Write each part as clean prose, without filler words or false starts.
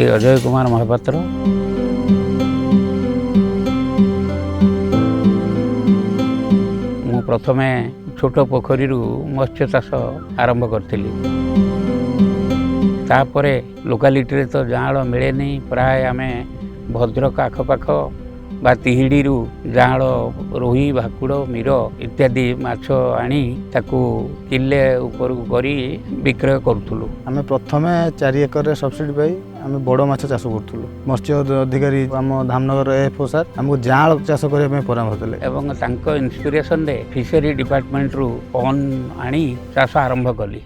ଶ୍ରୀ ଅଜୟ କୁମାର ମହାପାତ୍ର। ମୁଁ ପ୍ରଥମେ ଛୋଟ ପୋଖରୀରୁ ମତ୍ସ୍ୟ ଚାଷ ଆରମ୍ଭ କରିଥିଲି। ତାପରେ ଲୋକାଲିଟିରେ ତ ଯାଆଁଳ ମିଳେନି, ପ୍ରାୟ ଆମେ ଭଦ୍ରକ ଆଖପାଖ ବା ତିହିଡ଼ିରୁ ଯାଆଁଳ, ରୋହି, ଭାକୁଡ଼, ମୀର ଇତ୍ୟାଦି ମାଛ ଆଣି ତାକୁ କିଲେ ଉପରକୁ କରି ବିକ୍ରୟ କରୁଥିଲୁ। ଆମେ ପ୍ରଥମେ 4 ଏକରରେ ସବସିଡ଼ି ପାଇ ଆମେ ବଡ଼ ମାଛ ଚାଷ କରୁଥିଲୁ। ମତ୍ସ୍ୟ ଅଧିକାରୀ ଆମ ଧାମନଗର ଏଏଫ୍ଓ ସାର୍ ଆମକୁ ଯାଆଁଳ ଚାଷ କରିବା ପାଇଁ ପରାମର୍ଶ ଦେଲେ। ଏବଂ ତାଙ୍କ ଇନ୍ସପିରେସନରେ ଫିସରୀ ଡିପାର୍ଟମେଣ୍ଟରୁ ପଣ୍ଡ ଆଣି ଚାଷ ଆରମ୍ଭ କଲି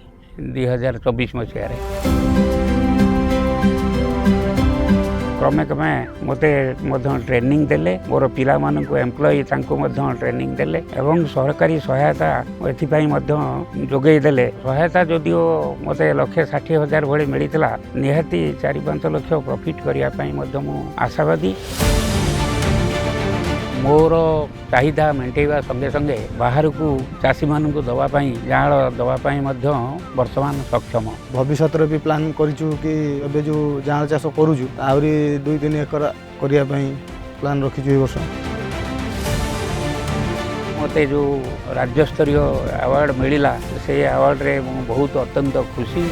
2024 ମସିହାରେ। କ୍ରମେ କ୍ରମେ ମୋତେ ମଧ୍ୟ ଟ୍ରେନିଂ ଦେଲେ, ମୋର ପିଲାମାନଙ୍କୁ ଏମ୍ପ୍ଲୟି ତାଙ୍କୁ ମଧ୍ୟ ଟ୍ରେନିଂ ଦେଲେ ଏବଂ ସରକାରୀ ସହାୟତା ଏଥିପାଇଁ ମଧ୍ୟ ଯୋଗାଇ ଦେଲେ। ସହାୟତା ଯଦିଓ ମୋତେ 1,60,000 ଭଳି ମିଳିଥିଲା, ନିହାତି 4-5 ଲକ୍ଷ ପ୍ରଫିଟ୍ କରିବା ପାଇଁ ମଧ୍ୟ ମୁଁ ଆଶାବାଦୀ। ମୋର ଚାହିଦା ମେଣ୍ଟେଇବା ସଙ୍ଗେ ସଙ୍ଗେ ବାହାରକୁ ଚାଷୀମାନଙ୍କୁ ଦେବା ପାଇଁ, ଯାଆଁଳ ଦେବା ପାଇଁ ମଧ୍ୟ ବର୍ତ୍ତମାନ ସକ୍ଷମ। ଭବିଷ୍ୟତରେ ବି ପ୍ଲାନ୍ କରିଛୁ କି ଏବେ ଯେଉଁ ଯାଆଁଳ ଚାଷ କରୁଛୁ, ଆହୁରି 2-3 ଏକର କରିବା ପାଇଁ ପ୍ଲାନ୍ ରଖିଛୁ ଏଇ ବର୍ଷ। ମୋତେ ଯେଉଁ ରାଜ୍ୟସ୍ତରୀୟ ଆୱାର୍ଡ଼ ମିଳିଲା, ସେଇ ଆୱାର୍ଡ଼ରେ ମୁଁ ବହୁତ ଅତ୍ୟନ୍ତ ଖୁସି।